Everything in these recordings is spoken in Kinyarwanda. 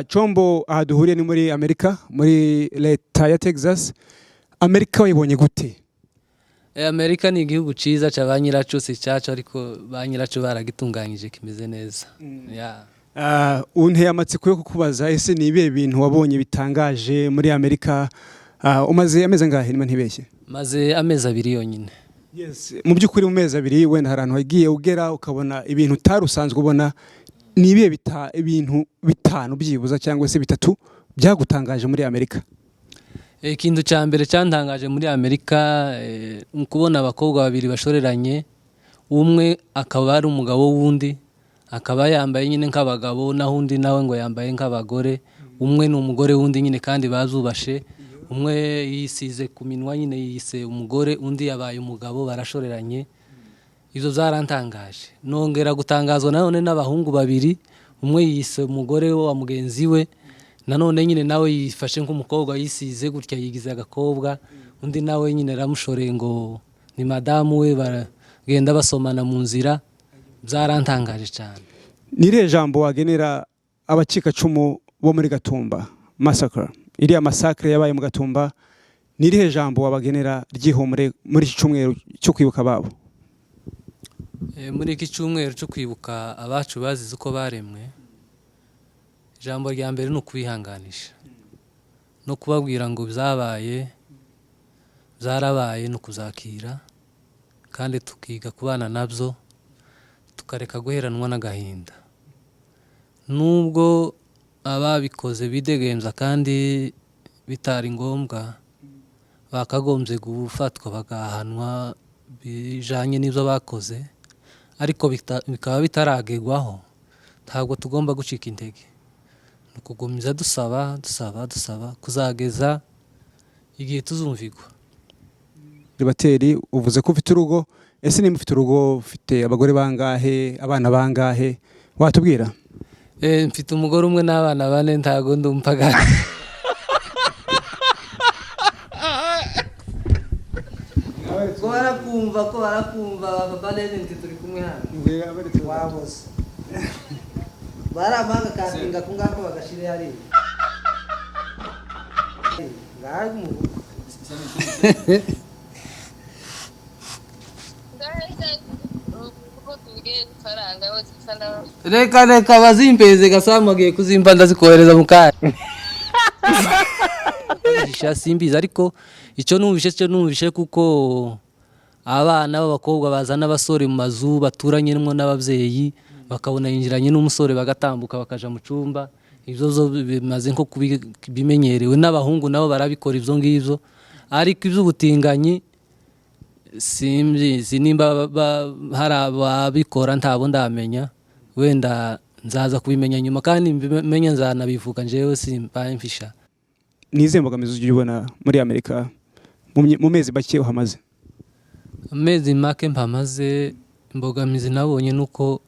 Chombo, aha duhuriye ni muri Amerika, muri leta ya Texas. Amerika wayibonye gute? Amerika ni igihugu ciza ca ba nyiraco, si cacu, ariko ba nyiraco baragitunganyije kimeze neza. Yeah. Unteye amatsiko yo kukubaza: ese ni ibihe bintu wabonye bitangaje muri Amerika? Umaze amezi angahe, niba ntibeshye? Maze amezi 2 yonyine. Yes. Mu by'ukuri mu mezi 2 wenda hari ahantu wagiye ugera ukabona ibintu utari usanzwe ubona. Ni ibihe ibintu bitanu byibuza cyangwa se bitatu byagutangaje muri Amerika? Ikintu cya mbere cyantangaje muri Amerika ni ukubona abakobwa babiri bashoreranye, umwe akaba ari umugabo w'undi, akaba yambaye nyine nk'abagabo, naho undi nawe ngo yambaye nk'abagore. Umwe ni umugore w'undi nyine kandi bazubashe. Umwe yisize ku minwa nyine, yise umugore, undi yabaye umugabo, barashoreranye. Ibyo byarantangaje. Nongera gutangazwa nanone n'abahungu babiri, umwe yise umugore wa mugenzi we, nanone nyine nawe yifashe nk'umukobwa, yisize gutya, yigize agakobwa, undi nawe nyine aramushoreye ngo ni madamu we, baragenda basomana mu nzira. Byarantangaje cyane. Ni irihe jambo wagenera abacikacumu bo muri Gatumba massacre, iriya massacre yabaye mu Gatumba? Ni irihe jambo wabagenera ry'ihumure muri iki cyumweru cyo kwibuka ababo? Muri iki cyumweru cyo kwibuka abacu bazize uko baremwe, ijambo rya mbere ni ukubihanganisha no kubabwira ngo byabaye, byarabaye, ni ukuzakira kandi tukiga kubana nabyo, tukareka guheranwa n'agahinda. Nubwo ababikoze bidegembya kandi bitari ngombwa, bakagombye gufatwa bagahanwa bijanye n'ibyo bakoze, ariko bikaba bitaragerwaho, ntabwo tugomba gucika intege. Ni ukugumiza dusaba, dusaba, dusaba kuzageza igihe tuzumvigwa. Bateri, uvuze ko ufite urugo. Ese nimba ufite urugo, ufite abagore bangahe, abana bangahe, watubwira? Mfite umugore umwe n'abana bane, ntago ndi umupagani. Ko barakumva, ko barakumva papa Legend, turi kumwe hano. Waboze baramanga katinga ku ngako bagashire hariya ngaho umuvugo. Reka reka, bazimpeze gasamu agiye kuzimpa, ndazikohereza mu kanya. Simbizi, ariko icyo numvishe cyo numvishe kuko abana b'abakobwa bazana abasore mu mazu baturanyemo n'ababyeyi, bakabona yinjiranye n'umusore, bagatambuka bakaja mu cyumba. Ibyo zo bimaze nko bimenyerewe, n'abahungu nabo barabikora ibyo ngibyo. Ariko iby'ubutinganyi simbizi nimba hari ababikora, ntabo ndamenya. Wenda nzaza kubimenya nyuma, kandi mbimenye nzanabivuga, njyewe simbaye mfisha. Ni izihe mbogamizi ujya ubona muri Amerika mu mezi make uhamaze? Amezi make mpamaze, imbogamizi nabonye ni uko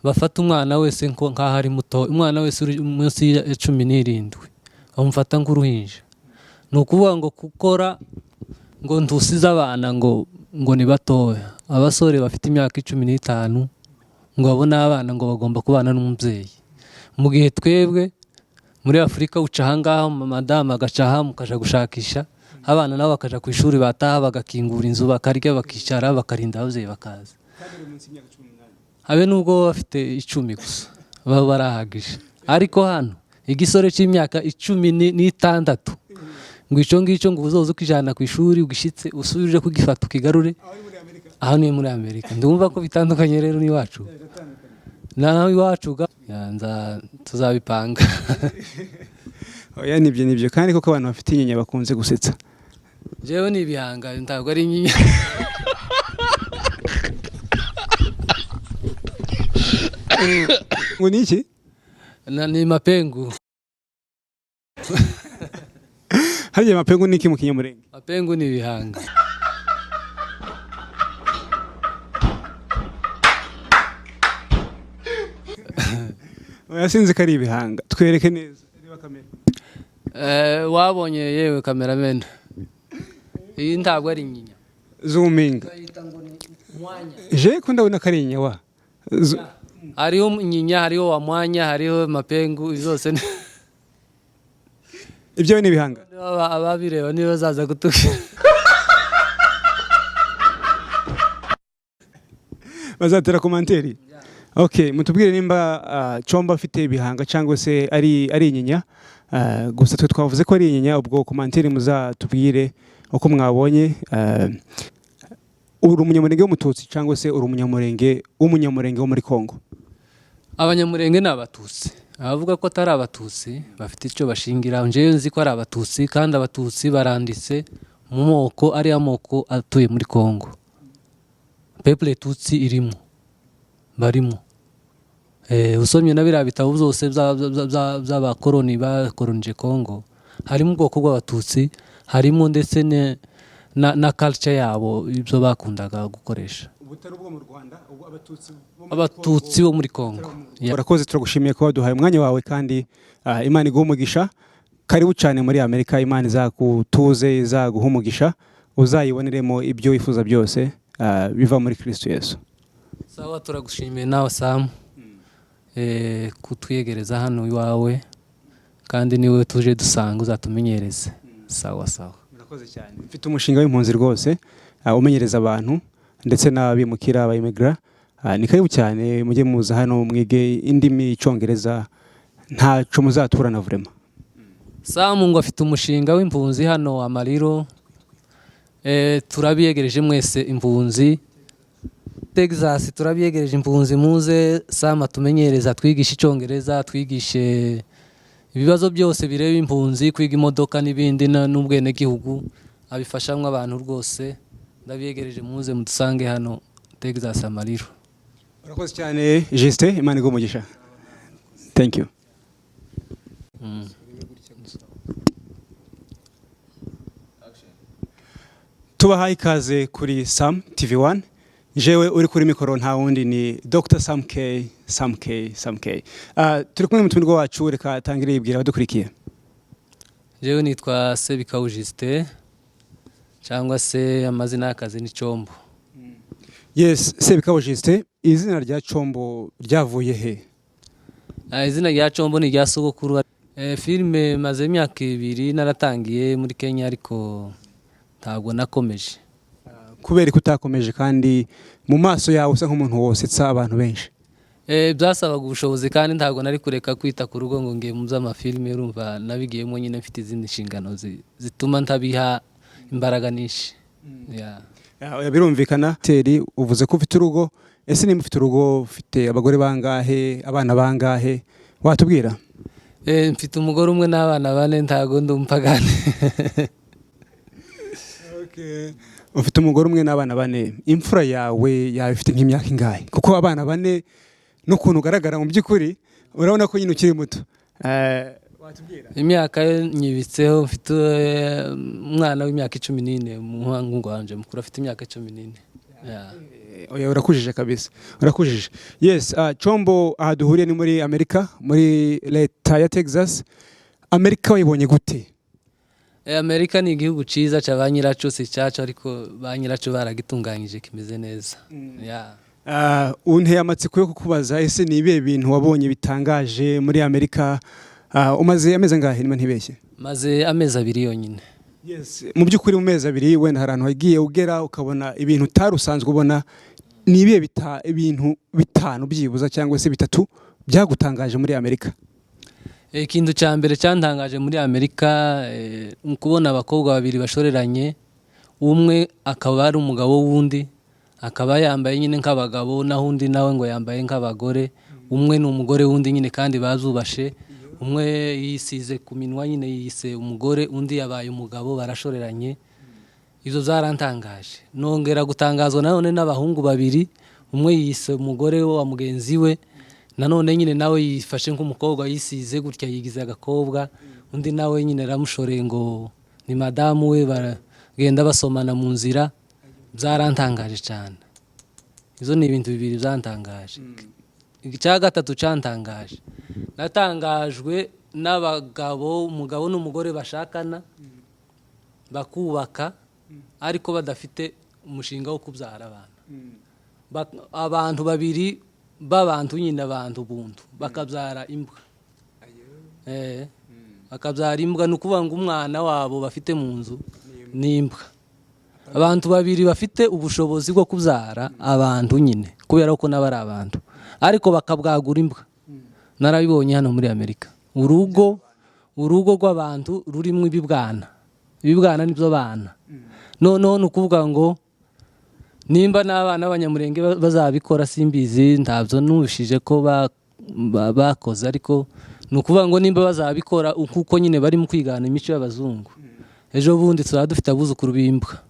bafata umwana wese nk'aho ari muto. Umwana wese uri munsi ya 17 bamufata nk'uruhinja. Ni ukuvuga ngo gukora ngo ntusize abana ngo ni batoya, abasore bafite imyaka 15 ngo babone abana, ngo bagomba kubana n'umubyeyi, mu gihe twebwe muri Afurika uca ahangaha, madamu agaca aha, mukaja gushakisha, abana nabo bakaja ku ishuri, bataha bagakingura inzu, bakarya, bakicara, bakarinda ababyeyi bakaza. Habe nubwo baba bafite 10 gusa baba barahagije. Ariko hano igisore cy'imyaka 16 ngo icyo ngicyo ngo uzoze ukijana ku ishuri, ugishyitse usubire kugifata ukigarure. Aho ni muri Amerika, ndumva ko bitandukanye rero n'iwacu. Naho iwacu tuzabipanga. Oya, nibyo, nibyo. Kandi koko abantu bafite inyinya bakunze gusetsa. Jewe ni ibihanga, ntabwo ari inyinya. Ngo ni iki? Ni mapengu. Harya mapengu ni iki mu Kinyamurenge? Mapengu ni ibihanga. Oya, sinzi ko ari ibihanga, twereke neza, reba kamera. Wabonye yewe cameraman, iyi ntabwo ari inyinya. Zoominga. Bayita ngo ni mwanya. Je ko ndabona ko ari inyinya wa Hariho inyinya, hariho wa mwanya, hariho mapengu, zose. Ibyo ni ibihanga. Ababireba niba bazaza kutubwira. Bazatera commentaire. Okay, mutubwire nimba Chombo afite ibihanga cyangwa se ari inyinya. Gusa twe twavuze ko ari inyinya, ubwo commentaire muzatubwire uko mwabonye. Uri umunyamurenge w'umututsi cyangwa se uri umunyamurenge w'umunyamurenge wo muri Kongo? Abanyamurenge ni abatutsi. Abavuga ko atari abatutsi bafite icyo bashingira. Njyewe nzi ko ari abatutsi, kandi abatutsi baranditse mu moko, ari amoko atuye muri Kongo. Peuple tutsi irimo, barimo. Usomye na biriya bitabo byose by'abakoloni bakoronije Kongo, harimo ubwoko bw'abatutsi, harimo ndetse na culture yabo, ibyo bakundaga gukoresha. Ubutari ubwo mu Rwanda, ubu abatutsi. Abatutsi bo muri Kongo. Yeah. Urakoze, turagushimiye kuba waduhaye umwanya wawe, kandi Imana iguhe umugisha. Karibu cyane muri Amerika. Imana izagutuze, izaguha umugisha, uzayiboneremo ibyo wifuza byose biva muri Kristo Yesu. Sawa, turagushimiye nawe Sam, kutwiyegereza hano iwawe, kandi niwe tuje dusanga uzatumenyereze. Sawa sawa. Murakoze cyane. Mfite umushinga w'impunzi rwose, umenyereza abantu ndetse n'abimukira, abayimigara. Ni karibu cyane, mujye muza hano mwige indimi, icyongereza, ntaco muzaturana vraiment. Sam ngo afite umushinga w'impunzi hano Amarillo. Turabiyegereje mwese impunzi Texas, turabiyegereje impunzi, muze Sam atumenyereza, twigishe icyongereza, twigishe ibibazo byose bireba impunzi, kwiga imodoka n'ibindi, n'ubwenegihugu abifashamwo abantu rwose. Ndabiyegereje, muze mudusange hano Texas Amarillo. Urakoze cyane Justin, Imana iguhe umugisha. Thank you. Tubahaye ikaze kuri Sam TV1. Jewe uri kuri mikoro nta wundi ni Dr. Sam K, Sam K, Sam K. Turi kumwe n'umutumirwa wacu, reka atangire yibwira abadukurikiye. Jewe nitwa Sebikawu Justin, cyangwa se amazina y'akazi ni Chombo. Yes, Sebikawu Justin, izina rya Chombo ryavuye he? Izina rya Chombo ni irya sogokuru. Filime maze imyaka 2 naratangiye muri Kenya, ariko ntabwo nakomeje. Kubera ko utakomeje kandi mu maso yawe usa nk'umuntu wosetsa abantu benshi? Byasabaga ubushobozi, kandi ntabwo nari kureka kwita ku rugo ngo ngiye mu by'amafilime. Urumva nabigiyemo nyine mfite izindi nshingano zituma ntabiha imbaraga nyinshi. Yeah. Birumvikana. Teri, uvuze ko ufite urugo, ese nimba ufite urugo ufite abagore bangahe, abana bangahe, watubwira? Mfite umugore umwe n'abana 4, ntago ndi umupagani. Okay. Ufite umugore umwe n'abana 4. Imfura yawe yawe ifite nk'imyaka ingahe? Kuko abana 4 n'ukuntu ugaragara mu by'ukuri urabona ko nyine ukiri muto. Watubwira? Imyaka yo nyibitseho, mfite umwana w'imyaka 14, umuhungu wanje mukuru afite imyaka 14. Yeah. Oya, urakujije kabisa, urakujije. Yes, Chombo, aha duhuriye ni muri Amerika, muri leta ya Texas. Amerika wayibonye gute? Amerika ni igihugu ciza ca ba nyiraco, si cacu, ariko ba nyiraco baragitunganyije kimeze neza. Yeah. Unteye amatsiko yo kukubaza, ese ni ibihe bintu wabonye bitangaje muri Amerika? Umaze amezi angahe niba ntibeshye? Maze amezi 2 yonyine. Yes, mu by'ukuri mu mezi 2 wenda hari ahantu wagiye ugera ukabona ibintu utari usanzwe ubona. Ni ibihe ibintu 5 byibuza cyangwa se 3 byagutangaje muri Amerika? Ikintu cya mbere cyantangaje muri Amerika, kubona abakobwa 2 bashoreranye, umwe akaba ari umugabo w'undi, akaba yambaye nyine nk'abagabo, naho undi nawe ngo yambaye nk'abagore. Umwe ni umugore w'undi nyine kandi bazubashe, umwe yisize ku minwa nyine yise umugore, undi yabaye umugabo, barashoreranye. Izo zarantangaje. Nongera gutangazwa nanone n'abahungu 2, umwe yise umugore wa mugenzi we, nanone nyine nawe yifashe nk'umukobwa, yisize gutya yigize agakobwa, undi nawe nyine aramushoreye ngo ni madamu we, baragenda basomana mu nzira. Byarantangaje cyane. Izo ni ibintu 2 byantangaje. Icya 3 cyantangaje, natangajwe n'abagabo, umugabo n'umugore bashakana bakubaka ariko badafite umushinga wo kubyara abana. Abantu 2 b'abantu nyine, abantu buntu bakabyara imbwa. Bakabyara imbwa, ni ukuvuga ngo umwana wabo bafite mu nzu ni imbwa. Abantu babiri bafite ubushobozi bwo kubyara abantu nyine, kubera ko nabo ari abantu, ariko bakabwagura imbwa. Narabibonye hano muri Amerika, urugo rw'abantu rurimo ibibwana, ibibwana nibyo bana. Noneho ni ukuvuga ngo nimba n'abana b'Abanyamurenge bazabikora simbizi, ntabyo nushije ko bakoze, ariko ni ukuvuga ngo nimba bazabikora kuko nyine barimo kwigana imico y'abazungu, ejo bundi tuzaba dufite abuzukuru b'imbwa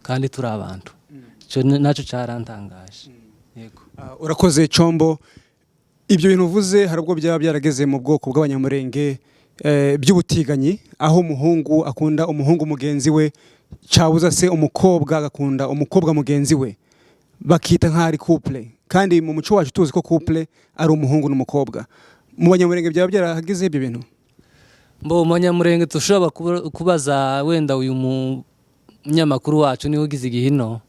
kandi turi abantu. Icyo nacyo cyarantangaje, yego. Urakoze Combo. Ibyo bintu uvuze hari ubwo byaba byarageze mu bwoko bw'Abanyamurenge, by'ubutiganyi, aho umuhungu akunda umuhungu mugenzi we, cyabuza se umukobwa agakunda umukobwa mugenzi we, bakita nk'aho ari couple, kandi mu muco wacu tuzi ko couple ari umuhungu n'umukobwa. Mu Banyamurenge byaba byarahageze ibyo bintu? Mbo mu Banyamurenge dushobora kubaza wenda uyu munyamakuru wacu, niwe ugize igihino,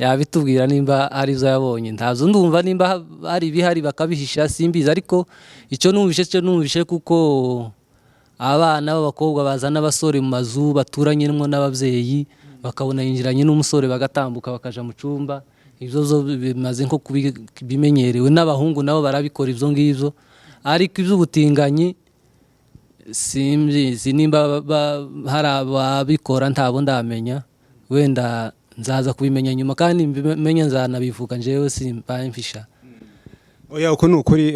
yabitubwira nimba ari zo yabonye. Ntabyo ndumva, nimba hari ibihari bakabihisha simbizi, ariko icyo numvishe cyo numvishe kuko abana b'abakobwa bazana abasore mu mazu baturanyemo n'ababyeyi, bakabona yinjiranye n'umusore, bagatambuka bakaja mu cyumba. Ibyo zo bimaze nko bimenyerewe, n'abahungu nabo barabikora ibyo ngibyo. Ariko iby'ubutinganyi simbizi nimba hari ababikora, ntabo ndamenya. Wenda nzaza kubimenya nyuma, kandi mbimenye nzanabivuga, njyewe simbaye mfisha. Oya, uko ni ukuri.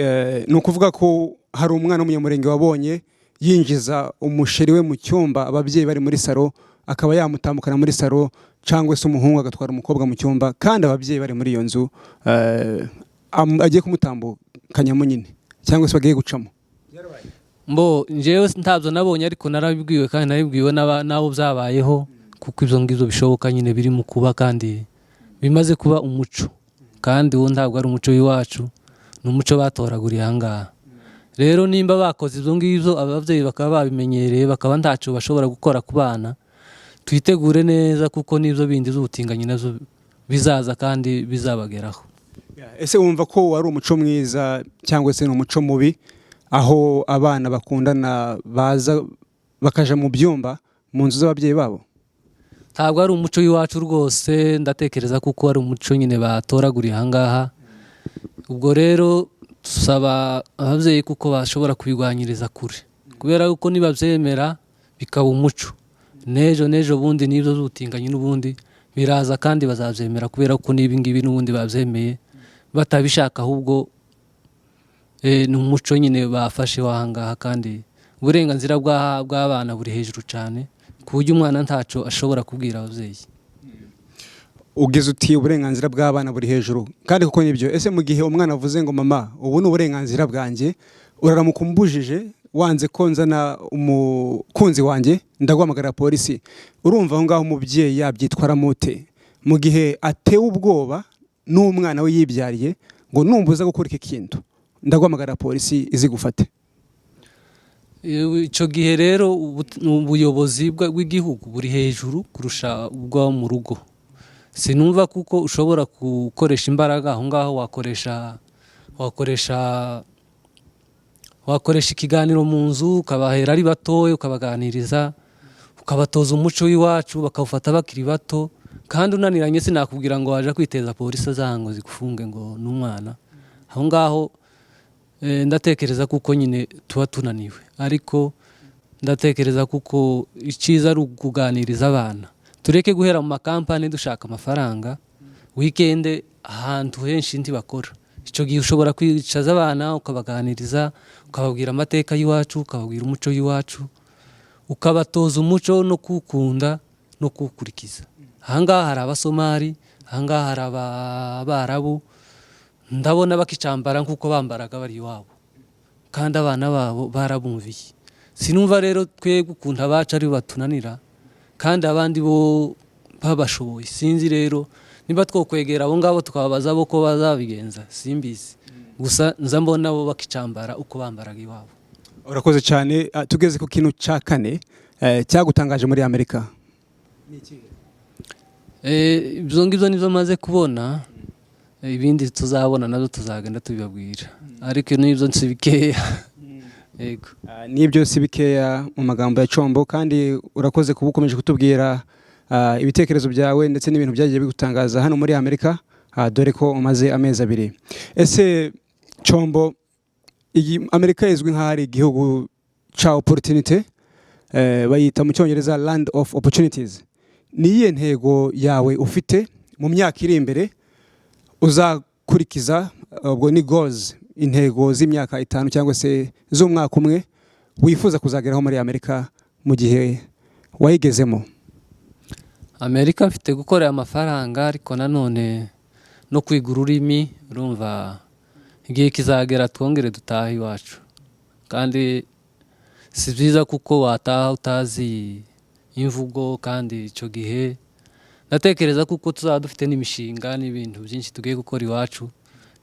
Ni ukuvuga ko hari umwana w'Umunyamurenge wabonye yinjiza umusheri we mu cyumba ababyeyi bari muri saro, akaba yamutambukana muri saro, cyangwa se umuhungu agatwara umukobwa mu cyumba kandi ababyeyi bari muri iyo nzu, agiye kumutambukanyamo nyine, cyangwa se bagiye gucamo. Mbo njyewe ntabyo nabonye, ariko narabibwiwe, kandi narabibwiwe n'abo byabayeho, kuko ibyo ngibyo bishoboka nyine, biri mu kuba kandi bimaze kuba umuco. Kandi uwo ntabwo ari umuco w'iwacu, ni umuco batoraguriye aha ngaha. Rero nimba bakoze ibyo ngibyo, ababyeyi bakaba babimenyereye, bakaba ntacyo bashobora gukora ku bana, twitegure neza kuko n'ibyo bindi by'ubutinganyi nabyo bizaza kandi bizabageraho. Ese wumva ko wari umuco mwiza cyangwa se ni umuco mubi, aho abana bakundana baza bakaja mu byumba mu nzu z'ababyeyi babo? Ntabwo ari umuco w'iwacu rwose, ndatekereza kuko ari umuco nyine batoraguriye aha ngaha. Ubwo rero dusaba ababyeyi kuko bashobora kubirwanyiriza kure, kubera yuko nibabyemera bikaba umuco, n'ejo n'ejo bundi n'ibyo by'ubutinganyi n'ubundi biraza kandi bazabyemera, kubera ko n'ibi ngibi n'ubundi babyemeye batabishaka, ahubwo ni umuco nyine bafashe w'aha ngaha. Kandi uburenganzira bw'abana buri hejuru cyane, ku buryo umwana ntaco ashobora kubwira ababyeyi. Ugize uti uburenganzira bw'abana buri hejuru, kandi kuko nibyo. Ese mu gihe umwana avuze ngo mama, ubu ni uburenganzira bwanjye, uraramuka umbujije, wanze ko nzana umukunzi wanjye, ndaguhamagara polisi, urumva aho ngaho umubyeyi yabyitwaramo ute mu gihe atewe ubwoba n'umwana we yibyariye ngo numbuza gukora iki kintu ndaguhamagara polisi izigufate? Icyo gihe rero ubuyobozi bw'igihugu buri hejuru kurusha ubwo mu rugo. Sinumva kuko ushobora gukoresha imbaraga aho ngaho. Wakoresha ikiganiro mu nzu, ukabahera ari batoya, ukabaganiriza, ukabatoza umuco w'iwacu, bakawufata bakiri bato. Kandi unaniranye, sinakubwira ngo waje kwiteza polisi ngo zigufunge ngo ni umwana aho ngaho. Ndatekereza kuko nyine tuba tunaniwe, ariko ndatekereza kuko icyiza ari ukuganiriza abana. Tureke guhera mu makampani dushaka amafaranga. Weekend ahantu henshi ntibakora. Icyo gihe ushobora kwicaza abana, ukabaganiriza, ukababwira amateka y'iwacu, ukababwira umuco w'iwacu, ukabatoza umuco no kuwukunda no kuwukurikiza. Ahangaha hari Abasomali, ahangaha hari Abarabu, ndabona bakicambara nk'uko bambaraga bari iwabo, kandi abana babo barabumviye. Sinumva rero twebwe ukuntu abacu ari bo batunanira kandi abandi bo babashoboye. Sinzi rero niba twokwegera abo ngabo tukababaza bo ko bazabigenza, simbizi. Gusa nza mbona bo bakicambara uko bambaraga iwabo. Urakoze cyane. Tugeze ku kintu cya kane cyagutangaje muri Amerika. Ibyo ngibyo nibyo maze kubona. Ibindi tuzabona nabyo tuzagenda tubibabwira, ariko n'ibyo si bikeya. Yego. N'ibyo si bikeya mu magambo ya Combo, kandi urakoze kuba ukomeje kutubwira ibitekerezo byawe ndetse n'ibintu byagiye bigutangaza hano muri Amerika, dore ko umaze amezi 2. Ese Combo, iyi Amerika izwi nk'aho ari igihugu cya opportunity, bayita mu Cyongereza land of opportunities. Ni iyihe ntego yawe ufite mu myaka iri imbere uzakurikiza? Ubwo ni goals, intego z'imyaka 5 cyangwa se z'umwaka umwe wifuza kuzageraho muri Amerika mu gihe wayigezemo. Amerika mfite gukorera amafaranga, ariko nanone no kwiga ururimi. Urumva igihe kizagera twongere dutahe iwacu, kandi si byiza kuko wataha utazi imvugo. Kandi icyo gihe ndatekereza kuko tuzaba dufite n'imishinga n'ibintu byinshi tugiye gukora iwacu,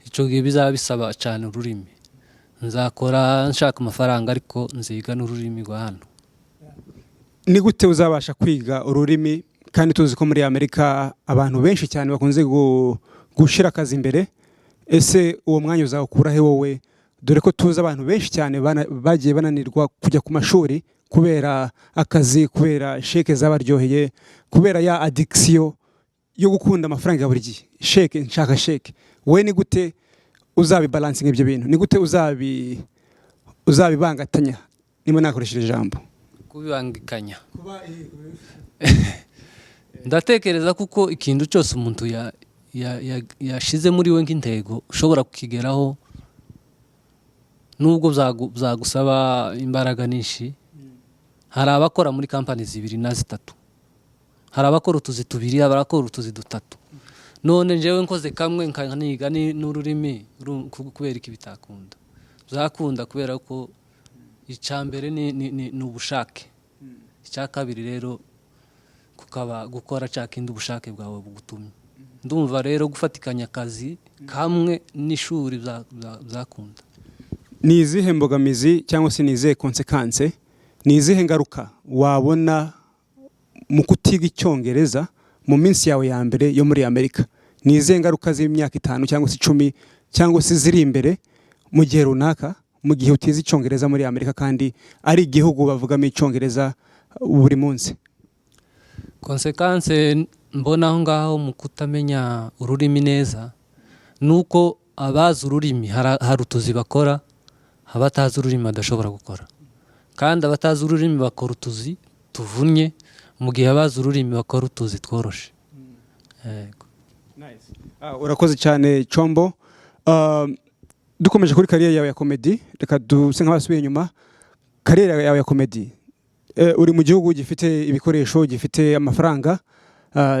icyo gihe bizaba bisaba cyane ururimi. Nzakora nshaka amafaranga, ariko nziga n'ururimi rwa hano. Ni gute uzabasha kwiga ururimi kandi tuzi ko muri Amerika abantu benshi cyane bakunze gushyira akazi imbere? Ese uwo mwanya uzawukura he wowe, dore ko tuzi abantu benshi cyane bagiye bananirwa kujya ku mashuri kubera akazi, kubera sheke zabaryoheye, kubera ya addiction yo gukunda amafaranga ya buri gihe, sheke, nshaka sheke? Wowe ni gute uzabibalansinga ibyo bintu? Ni gute uzabibangatanya, niba nakoresheje ijambo? Kubibangikanya, ndatekereza kuko ikintu cyose umuntu yashize muri we nk'intego ushobora kukigeraho, nubwo byagusaba imbaraga nyinshi. Hari abakora muri kampani zibiri na zitatu, hari abakora utuzi tubiri, hari abakora utuzi dutatu. None njyewe nkoze kamwe nkaniga n'ururimi, kubera iki bitakunda? Byakunda, kubera ko icya mbere ni ubushake, icya kabiri rero kukaba gukora cya kindi ubushake bwawe bugutumye. Ndumva rero gufatikanya akazi kamwe n'ishuri byakunda. Ni izihe mbogamizi cyangwa se ni izihe conséquences, ni izihe ngaruka wabona mu kutiga Icyongereza mu minsi yawe ya mbere yo muri Amerika? Ni izihe ngaruka z'imyaka 5 cyangwa se 10 cyangwa se ziri imbere mu gihe runaka, mu gihe utize Icyongereza muri Amerika kandi ari igihugu bavugamo Icyongereza buri munsi? Conséquences mbona aho ngaho mu kutamenya ururimi neza ni uko abazi ururimi hari utuzi bakora abatazi ururimi badashobora gukora, kandi abatazi ururimi bakora utuzi tuvunnye, mu gihe abazi ururimi bakora utuzi tworoshe. Yego. Urakoze cyane, Combo. Dukomeje kuri carrière yawe ya comedy, reka duse nk'abasubiye inyuma. Carrière yawe ya comedy, uri mu gihugu gifite ibikoresho, gifite amafaranga,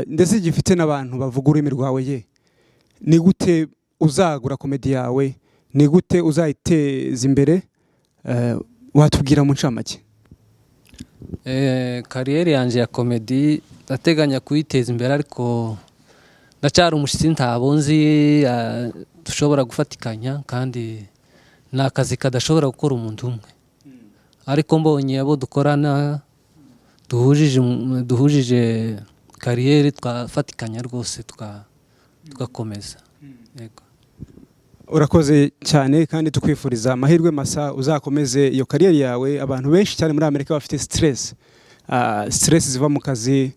ndetse gifite n'abantu bavuga ururimi rwawe. Ye, ni gute uzagura comedy yawe? Ni gute uzayiteza imbere? Watubwira mu ncamake? Carrière yanjye ya comedy ndateganya kuyiteza imbere, ariko ndacyari umushyitsi, ntabwo nzi dushobora gufatikanya, kandi ni akazi kadashobora gukora umuntu umwe. Ariko mbonye abo dukorana duhujije carrière, twafatikanya rwose tugakomeza. Yego. Urakoze cyane, kandi tukwifuriza amahirwe masa, uzakomeze iyo carrière yawe. Abantu benshi cyane muri Amerika bafite stress, stress ziva mu kazi,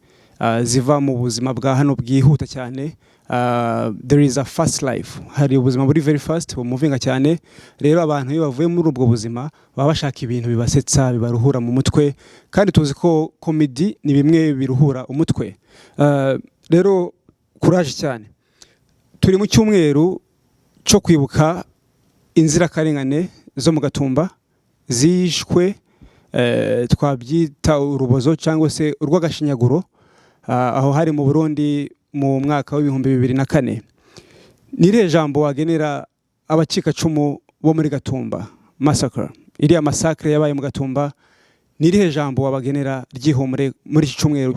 ziva mu buzima bwa hano bwihuta cyane. There is a fast life, hari ubuzima buri very fast, bumuvinga cyane. Rero abantu iyo bavuye muri ubwo buzima baba bashaka ibintu bibasetsa, bibaruhura mu mutwe, kandi tuzi ko comedy ni bimwe biruhura umutwe. Rero courage cyane. Turi mu cyumweru cyo kwibuka inzirakarengane zo mu Gatumba zishwe, twabyita urubozo cyangwa se urw'agashinyaguro, aho hari mu Burundi mu mwaka w'2004. Ni irihe jambo wagenera abacikacumu bo muri Gatumba massacre, iriya massacre yabaye mu Gatumba? Ni irihe jambo wabagenera ry'ihumure muri iki cyumweru?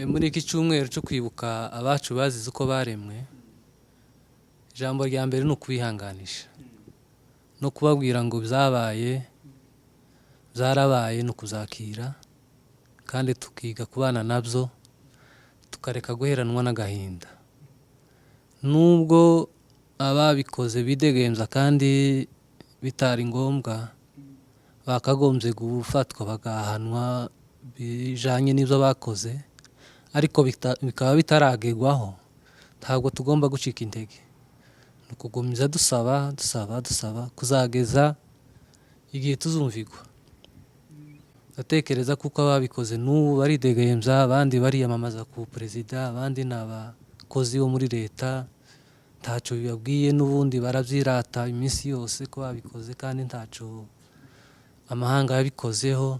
Muri iki cyumweru cyo kwibuka abacu bazize uko baremwe, ijambo rya mbere ni ukubihanganisha no kubabwira ngo byabaye, byarabaye, ni ukuzakira kandi tukiga kubana nabyo, tukareka guheranwa n'agahinda. Nubwo ababikoze bidegemza kandi Bitari ngombwa, bakagombye gufatwa bagahanwa bijanye n'ibyo bakoze, ariko bikaba bitaragerwaho. Ntabwo tugomba gucika intege, ni ukugumiza dusaba, dusaba, dusaba kuzageza igihe tuzumvigwa. Ndatekereza kuko ababikoze n'ubu baridegembya, abandi bariyamamaza ku perezida, abandi ni abakozi bo muri leta, ntacyo bibabwiye. N'ubundi barabyirata iminsi yose ko babikoze, kandi ntacyo amahanga yabikozeho.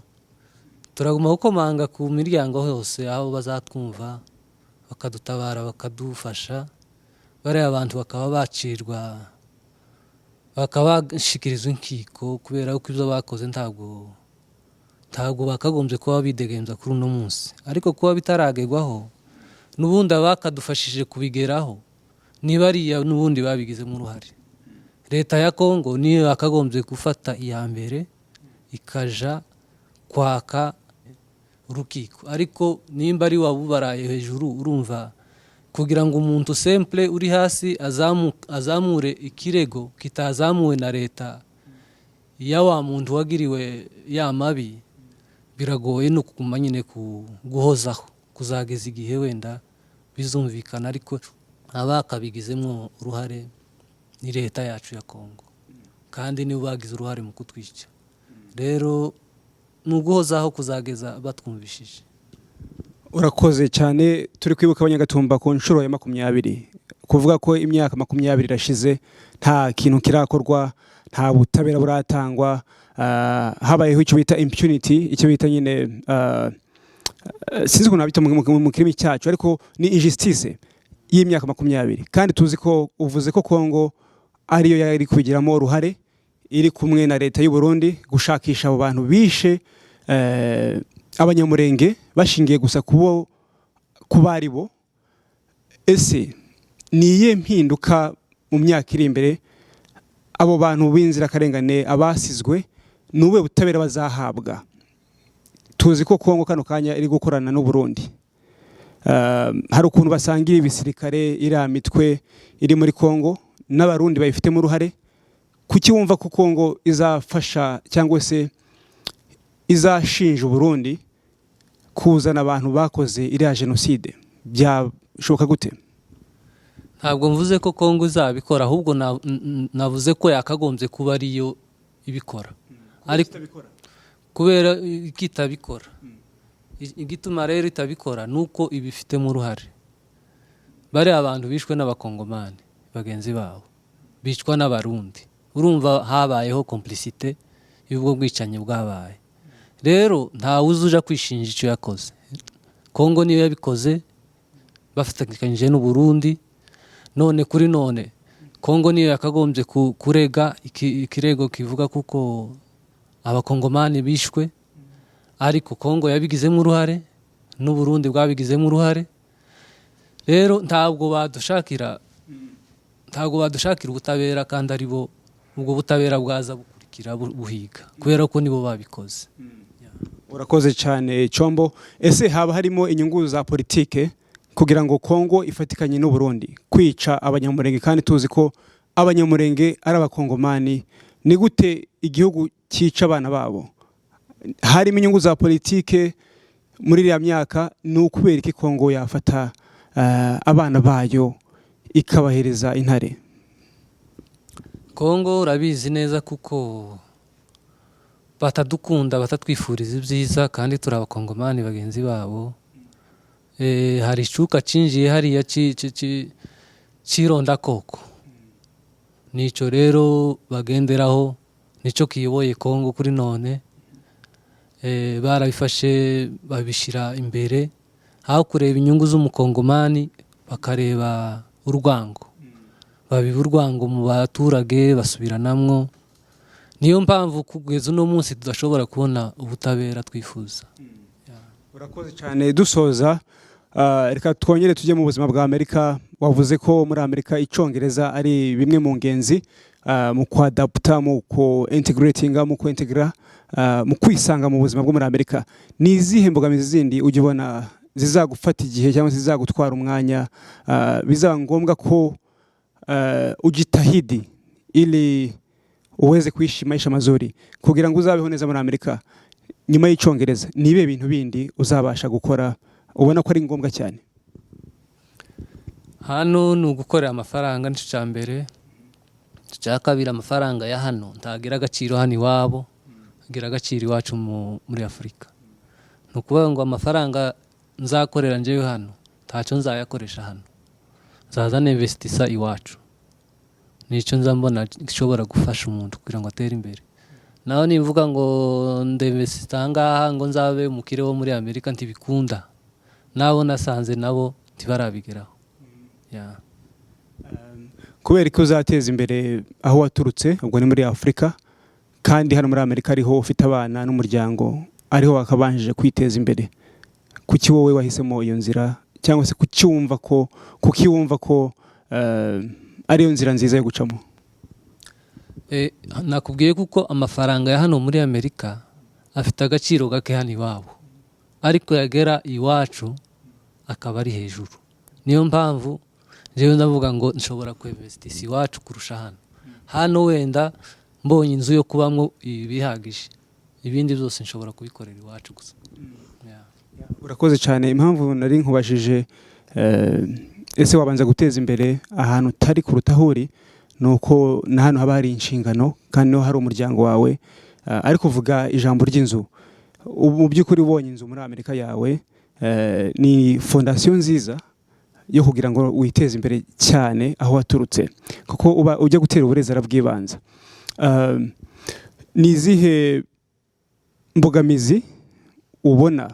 Turaguma gukomanga ku miryango hose aho bazatwumva, bakadutabara, bakadufasha, bariya abantu bakaba bacirwa, bakaba bashyikirizwa inkiko, kubera ko ibyo bakoze ntabwo bakagombye kuba bidegembya kuri uno munsi. Ariko kuba bitaragerwaho, n'ubundi abakadufashije kubigeraho niba ariya n'ubundi babigizemo uruhare. Leta ya Kongo niyo yakagombye gufata iya mbere ikaja kwaka urukiko, ariko nimba ari wabubaraye hejuru, urumva kugira ngo umuntu simple uri hasi azamure ikirego kitazamuwe na leta ya wa muntu wagiriwe ya mabi, biragoye. No kuguma nyine guhozaho kuzageza igihe wenda bizumvikana, ariko abakabigizemo uruhare ni leta yacu ya Kongo, kandi nibo bagize uruhare mu kutwica. Rero ni uguhozaho kuzageza batwumvishije. Urakoze cyane. Turi kwibuka Abanyagatumba ku nshuro ya 20. Kuvuga ko imyaka 20 irashize nta kintu kirakorwa, nta butabera buratangwa, habayeho icyo bita impunity, icyo bita nyine, sinzi ukuntu nabita mu kirimi cyacu, ariko ni injustice y'imyaka 20. Kandi tuzi ko uvuze ko Kongo ariyo yari kubigiramo uruhare, iri kumwe na leta y'u Burundi gushakisha abo bantu bishe Abanyamurenge bashingiye gusa kubo kuba ari bo. Ese ni iyihe mpinduka mu myaka iri imbere abo bantu b'inzirakarengane abasizwe, ni ubuhe butabera bazahabwa? Tuzi ko Kongo kano kanya iri gukorana n'u Burundi. Hari ukuntu basangira ibisirikare, iriya mitwe iri muri Kongo n'Abarundi bayifitemo uruhare. Kuki wumva ko Kongo izafasha cyangwa se izashinja Uburundi kuzana abantu bakoze iriya jenoside? Byashoboka gute? Ntabwo mvuze ko Kongo izabikora, ahubwo navuze ko yakagombye kuba ariyo ibikora, ariko kubera ko itabikora, igituma rero itabikora ni uko ibifitemo uruhare. Bariya abantu bishwe n'Abakongomani bagenzi babo, bicwa n'Abarundi, urumva habayeho complicité y'ubwo bwicanyi bwabaye. Rero ntawe uzi uja kwishinja icyo yakoze. Kongo niyo yabikoze bafatanyije n'u Burundi. None kuri none Kongo niyo yakagombye kurega ikirego kivuga kuko Abakongomani bishwe, ariko Kongo yabigizemo uruhare n'u Burundi bwabigizemo uruhare. Rero ntabwo badushakira ubutabera, kandi ari bo ubwo butabera bwaza bukurikira buhiga, kubera ko nibo babikoze. Urakoze cyane, Chombo. Ese haba harimo inyungu za politike kugira ngo Kongo ifatikanye n'u Burundi kwica Abanyamurenge, kandi tuzi ko Abanyamurenge ari Abakongomani? Ni gute igihugu cyica abana babo? Harimo inyungu za politike muri iriya myaka? Ni ukubera iki Kongo yafata abana bayo ikabahereza intare? Kongo urabizi neza kuko batadukunda, batatwifuriza ibyiza, kandi turi Abakongomani bagenzi babo. Hari icuka cinjiye hariya c'irondakoko, nico rero bagenderaho, nico kiyoboye Kongo kuri none. Barabifashe babishyira imbere, aho kureba inyungu z'Umukongomani bakareba urwango, babiba urwango mu baturage, basubiranamwo. Niyo mpamvu kugeza uno munsi tudashobora kubona ubutabera twifuza. Urakoze cyane. Dusoza, reka twongere tujye mu buzima bwa Amerika. Wavuze ko muri Amerika Icyongereza ari bimwe mu ngenzi mu kwadaputa, mu ku integratinga, mu kwintegra, mu kwisanga mu buzima bwo muri Amerika. Ni izihe mbogamizi zindi ujya ubona zizagufata igihe cyangwa se zizagutwara umwanya, bizaba ngombwa ko ujitahidi ili Uweze kuishi maisha mazuri, kugira ngo uzabeho neza muri Amerika nyuma y'icyongereza, ni ibihe bintu bindi uzabasha gukora ubona ko ari ngombwa cyane? Hano ni ugukorera amafaranga, nicyo cya mbere. Icya kabiri, amafaranga ya hano ntagira agaciro hano iwabo, agira agaciro iwacu muri Afurika. Ni ukuvuga ngo amafaranga nzakorera njyewe hano ntacyo nzayakoresha hano, nzaza ninvestisa iwacu. Nicyo nza mbona gishobora gufasha umuntu kugira ngo atere imbere. Naho nivuga ngo ndinvestisa ahangaha ngo nzabe umukire wo muri Amerika, ntibikunda. Nabo nasanze nabo ntibarabigeraho. Yeah. Kubera ko uzateza imbere aho waturutse, ubwo ni muri Afurika, kandi hano muri Amerika ariho ufite abana n'umuryango, ariho wakabanjije kwiteza imbere, kuki wowe wahisemo iyo nzira, cyangwa se kuki wumva ko ariyo nzira nziza yo gucamo? Nakubwiye kuko amafaranga ya hano muri Amerika afite agaciro gake hano iwabo, ariko yagera iwacu akaba ari hejuru. Niyo mpamvu njyewe ndavuga ngo nshobora kwinvestisa iwacu kurusha hano. Hano wenda mbonye inzu yo kubamo ibihagije, ibindi byose nshobora kubikorera iwacu gusa. Yeah. Urakoze cyane. Impamvu nari nkubajije ese wabanza guteza imbere ahantu utari kuruta aho uri, ni uko na hano haba hari inshingano kandi niho hari umuryango wawe. Ariko uvuga ijambo ry'inzu. Ubu mu by'ukuri ubonye inzu muri Amerika yawe, ni fondation nziza yo kugira ngo witeze imbere cyane aho waturutse, kuko uba ujya gutera uburezi arabwibanza. Ni izihe mbogamizi ubona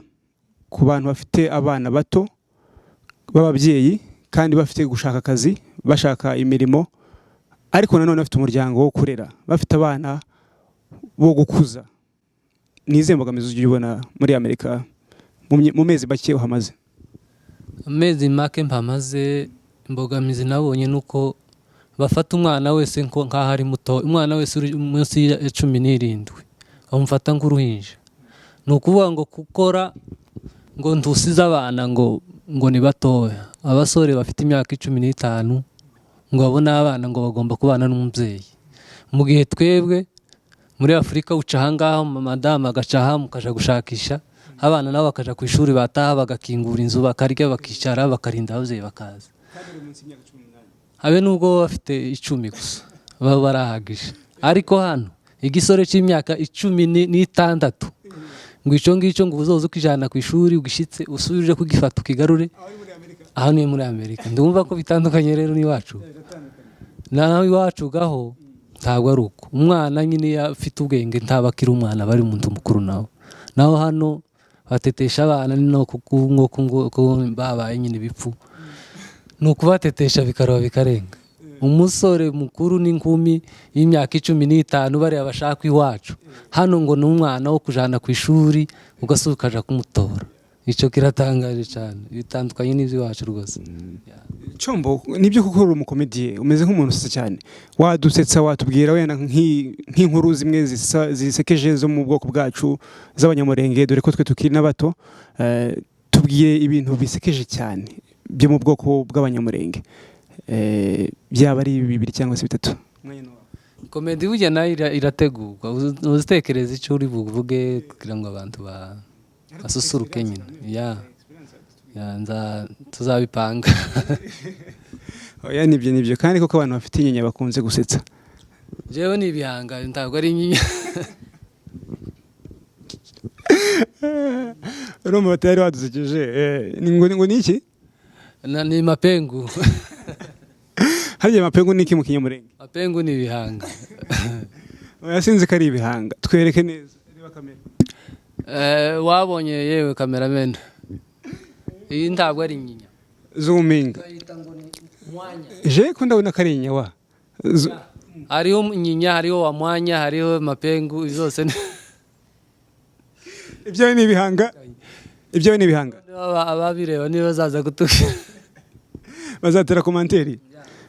ku bantu bafite abana bato b'ababyeyi kandi bafite gushaka akazi, bashaka imirimo, ariko nanone bafite umuryango wo kurera, bafite abana bo gukuza? Ni izihe mbogamizi ujya ubona muri Amerika mu mezi make uhamaze? Amezi make mpamaze, imbogamizi nabonye ni uko bafata umwana wese nk'aho ari muto. Umwana wese uri munsi ya 17 bamufata nk'uruhinja. Ni ukuvuga ngo gukora ngo ntusize abana ngo ni batoya, abasore bafite imyaka 15 ngo babone abana ngo bagomba kubana n'umubyeyi, mu gihe twebwe muri Afurika uca ahangaha, madamu agaca aha, mukaja gushakisha, abana nabo bakaja ku ishuri, bataha bagakingura inzu, bakarya, bakicara, bakarinda ababyeyi bakaza. Habe nubwo baba bafite 10 gusa baba barahagije. Ariko hano igisore cy'imyaka 16 ngo icyo ngicyo ngo uzoze ukijana ku ishuri, ugishyitse usubire kugifata ukigarure. Aha ni muri Amerika, ndumva ko bitandukanye rero n'iwacu. Naho iwacu gaho ntabwo ari uko. Umwana nyine iyo afite ubwenge ntaba akiri umwana, aba ari umuntu mukuru nawe. Naho hano batetesha abana, ni no kuko babaye nyine ibipfu, ni ukubatetesha bikaroba bikarenga. Umusore mukuru n'inkumi y'imyaka 15 bariya bashaka iwacu hano ngo ni umwana wo kujana ku ishuri, ugasubira ukaja kumutora. Icyo kiratangaje cyane, bitandukanye n'iby'iwacu rwose. Cyombo, nibyo kuko uri umukomediye, umeze nk'umuntu usetsa cyane. Wadusetsa, watubwira wenda nk'inkuru zimwe zisekeje zo mu bwoko bwacu z'Abanyamurenge, dore ko twe tukiri n'abato. Tubwiye ibintu bisekeje cyane byo mu bwoko bw'Abanyamurenge, byaba ari bibiri cyangwa se bitatu. Umwanya ni wawe. Comedy burya nayo irategurwa. Uzitekereza icyo uri buvuge kugira ngo abantu basusuruke nyine. Ya, tuzabipanga. Oya, nibyo, nibyo, kandi koko abantu bafite inyinya bakunze gusetsa. Jewe ni ibihanga, ntabwo ari inyinya. Urumva batari wadusekeje, ngo ni iki? Ni mapengu. Harya mapengu ni iki mu Kinyamurenge? Mapengu ni ibihanga. Oya, sinzi ko ari ibihanga, twereke neza, reba kamera. Wabonye yewe cameraman, iyi ntabwo ari inyinya. Zoominga. Bayita ngo ni mwanya. Je ko ndabona ko ari inyinya wa. Hariho inyinya, hariho wa mwanya, hariho mapengu, izo zose Ibyo ni ibihanga, ibyo ni ibihanga. Ababireba niba bazaza kutubwira. Bazatera commentaire.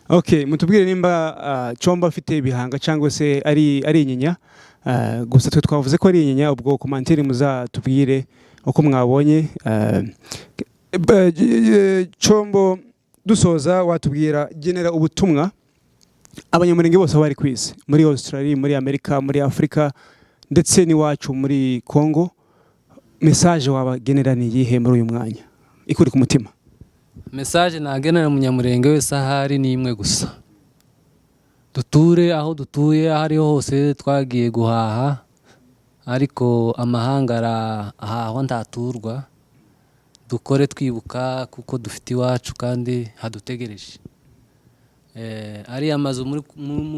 Okay, mutubwire nimba Chomba afite ibihanga cyangwa se ari inyinya. Gusa twe twavuze ko ari inyinya, ubwo commentaire muzatubwire uko mwabonye. Chombo, dusoza watubwira, genera ubutumwa. Abanyamurenge bose aho bari ku isi, muri Australia, muri Amerika, muri Afurika, ndetse n'iwacu muri Congo, message wabagenera ni iyihe muri uyu mwanya ikuri ku mutima? Message nagenera umunyamurenge wese ahari ni imwe gusa: duture aho dutuye, aho ariho hose. Twagiye guhaha, ariko amahanga arahahwa ntaturwa. Dukore twibuka kuko dufite iwacu kandi hadutegereje. Ariya mazu muri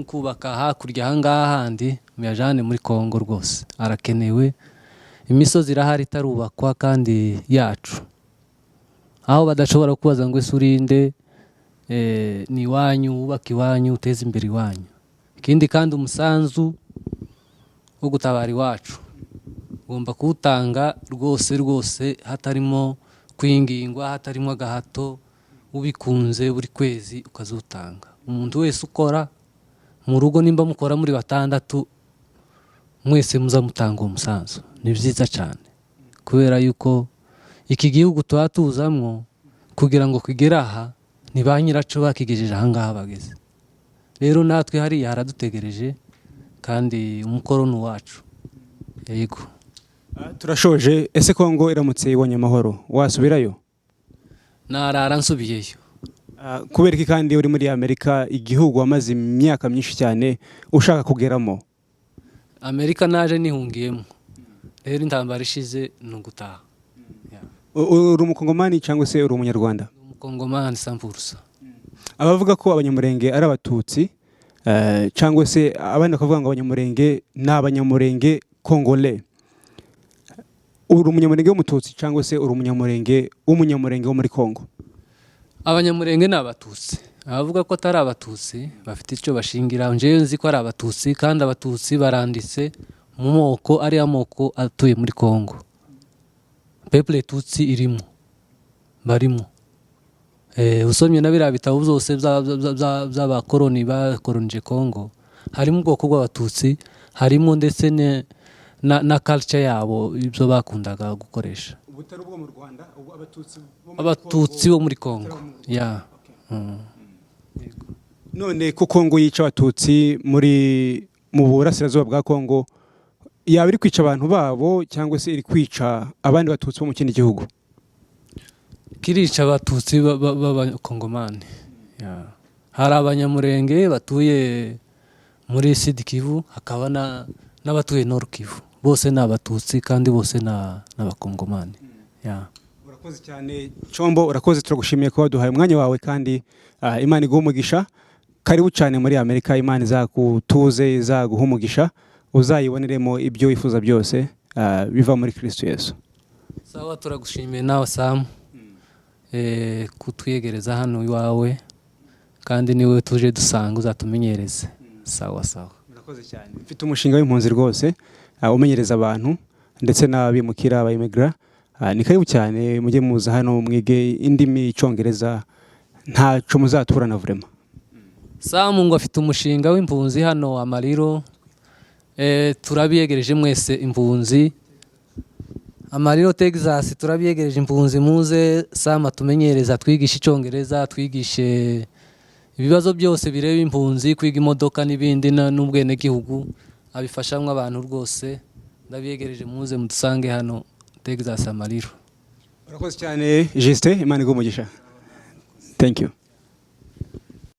kubaka hakurya ahangaha handi, muyajane muri Kongo rwose, arakenewe. Imisozi irahari itarubakwa kandi yacu, aho badashobora kubaza ngo: "Ese urinde?" Ni iwanyu, wubake iwanyu, uteze imbere iwanyu. Ikindi kandi, umusanzu wo gutabara iwacu ugomba kuwutanga rwose rwose, hatarimo kwingingwa, hatarimo agahato, ubikunze buri kwezi ukazutanga. Umuntu wese ukora mu rugo, nimba mukora muri batandatu, mwese muza mutanga uwo musanzu. Ni byiza cyane, kubera yuko iki gihugu tuba tuzamwo kugira ngo kigere aha, ni ba nyiraco bakigejeje ahangaha bageze. Rero natwe hariya haradutegereje, kandi umukoro ni uwacu, yego. Turashoje. Ese Kongo iramutse ibonye amahoro, wasubirayo? Narara nsubiyeyo. Kubera iki, kandi uri muri Amerika, igihugu wamaze imyaka myinshi cyane ushaka kugeramo? Amerika naje nihungiyemo. Rero intambara ishize ni ugutaha. Uri umukongomani cyangwa se uri umunyarwanda? Umukongomani 100%. Abavuga ko Abanyamurenge ari Abatutsi, cyangwa se abandi bakavuga ngo Abanyamurenge ni Abanyamurenge Kongole, uri Umunyamurenge w'Umututsi cyangwa se uri Umunyamurenge w'Umunyamurenge wo muri Kongo? Abanyamurenge ni Abatutsi. Abavuga ko atari Abatutsi bafite icyo bashingira. Njyewe nzi ko ari Abatutsi, kandi Abatutsi baranditse mu moko, ari amoko atuye muri Kongo. Peuple Tutsi irimo, barimo. Usomye na biriya bitabo byose by'abakoroni bakoronije Kongo, harimo ubwoko bw'Abatutsi, harimo ndetse na culture yabo, ibyo bakundaga gukoresha. Ubutari ubwo mu Rwanda, ubu Abatutsi bo muri Abatutsi bo muri Kongo ya. None ko Kongo yica Abatutsi mu burasirazuba bwa Kongo, yaba iri kwica abantu babo cyangwa se iri kwica abandi Batutsi bo mu kindi gihugu? Kirica Abatutsi b'Abakongomani. Ya. Hari Abanyamurenge batuye muri Sud Kivu, hakaba n'abatuye Nord Kivu. Bose ni Abatutsi kandi bose ni Abakongomani. Ya. Urakoze cyane, Combo, urakoze, turagushimiye kuba waduhaye umwanya wawe, kandi Imana iguhe umugisha. Karibu cyane muri Amerika. Imana izagutuze, izaguha umugisha, uzayiboneremo ibyo wifuza byose, biva muri Kristo Yesu. Sawa, turagushimiye nawe Samu, kutwiyegereza hano iwawe, kandi niwe tuje dusanga, uzatumenyereze. Sawa sawa. Murakoze cyane. Mfite umushinga w'impunzi rwose, umenyereza abantu ndetse n'abimukira, abayimigara. Ni karibu cyane, mujye muza hano mwige indimi, Icyongereza, ntaco muzaturana vraiment. Samu ngo afite umushinga w'impunzi hano Amarillo. Turabiyegereje mwese impunzi, Amarillo, Texas, turabiyegereje impunzi. Muze Samu atumenyereza, twigishe Icyongereza, twigishe ibibazo byose bireba impunzi, kwiga imodoka n'ibindi, n'ubwenegihugu, abifashamwo abantu rwose. Ndabiyegereje, muze mudusange hano Texas, Amarillo. Urakoze cyane, Justin, Imana iguhe umugisha. Thank you.